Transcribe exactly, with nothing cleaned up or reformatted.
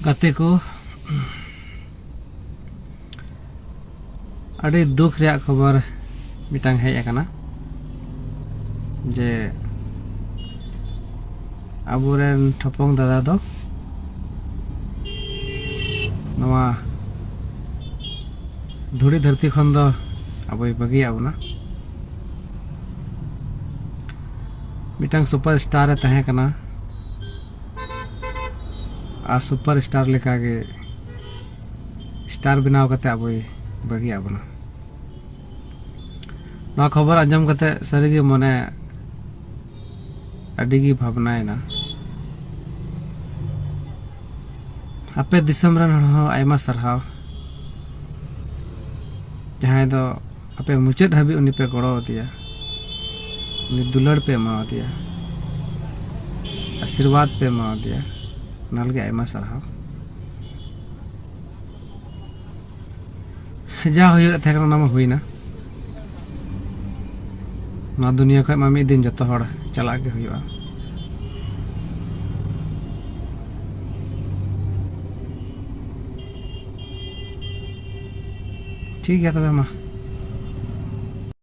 ᱜᱟᱛᱮ ᱠᱚ, ᱟᱹᱰᱤ ᱫᱩᱠ ᱨᱮᱭᱟᱜ ᱠᱷᱚᱵᱚᱨ ᱢᱤᱫᱴᱟᱝ ᱦᱮᱡ ᱟᱠᱟᱱᱟ ᱡᱮ ᱟᱵᱚᱨᱮᱱ ᱴᱷᱚᱯᱚᱝ ᱫᱟᱫᱟ ᱫᱚ ᱱᱚᱣᱟ ᱫᱷᱩᱲᱤ ᱫᱷᱟᱹᱨᱛᱤ ᱠᱷᱚᱱ ᱫᱚ ᱟᱵᱚᱭ ᱵᱟᱹᱜᱤᱭᱟᱜ ᱵᱚᱱᱟ᱾ ᱢᱤᱫᱴᱟᱝ ᱥᱩᱯᱟᱨ ᱥᱴᱟᱨ ᱮ ᱛᱟᱦᱮᱸ ᱠᱟᱱᱟ ᱟᱨ ᱥᱩᱯᱟᱨ ᱥᱴᱟᱨ ᱞᱮᱠᱟᱜᱮ ᱥᱴᱟᱨ ᱵᱮᱱᱟᱣ ᱠᱟᱛᱮ ᱟᱵᱚᱭ ᱵᱟᱹᱜᱤᱭᱟᱜ ᱵᱚᱱᱟ᱾ ᱱᱚᱣᱟ ᱠᱷᱚᱵᱚᱨ ᱟᱸᱡᱚᱢ ᱠᱟᱛᱮ ᱥᱟᱹᱨᱤᱜᱮ ᱢᱚᱱᱮ ᱟᱹᱰᱤᱜᱮ ᱵᱷᱟᱵᱽᱱᱟᱭᱮᱱᱟ᱾ ᱟᱯᱮ ᱫᱤᱥᱚᱢ ᱨᱮᱱ ᱦᱚᱲ ᱦᱚᱸ ᱟᱭᱢᱟ ᱥᱟᱨᱦᱟᱣ, ᱡᱟᱦᱟᱸᱭ ᱫᱚ ᱟᱯᱮ ᱢᱩᱪᱟᱹᱫ ᱦᱟᱹᱵᱤᱡ ᱩᱱᱤ ᱯᱮ ᱜᱚᱲᱚ ᱟᱫᱮᱭᱟ, ᱩᱱᱤ ᱫᱩᱞᱟᱹᱲ ᱯᱮ ᱮᱢᱟᱣᱟᱫᱮᱭᱟ, ᱟᱥᱤᱨᱵᱟᱫᱽ ᱯᱮ ᱮᱢᱟᱣᱟᱫᱮᱭᱟ, ᱚᱱᱟ ᱞᱟᱹᱜᱤᱫ ᱟᱭᱢᱟ ᱥᱟᱨᱦᱟᱣ᱾ ᱡᱟ ᱦᱩᱭᱩᱜ ᱛᱟᱦᱮᱸ ᱠᱟᱱᱟ ᱚᱱᱟ ᱢᱟ ᱦᱩᱭᱱᱟ᱾ ᱱᱚᱣᱟ ᱫᱩᱱᱤᱭᱟᱹ ᱠᱷᱚᱱ ᱢᱟ ᱢᱤᱫ ᱫᱤᱱ ᱡᱚᱛᱚ ᱦᱚᱲ ᱪᱟᱞᱟᱜ ᱜᱮ ᱦᱩᱭᱩᱜᱼᱟ᱾ ᱴᱷᱤᱠ ᱜᱮᱭᱟ ᱛᱚᱵᱮ ᱢᱟ᱾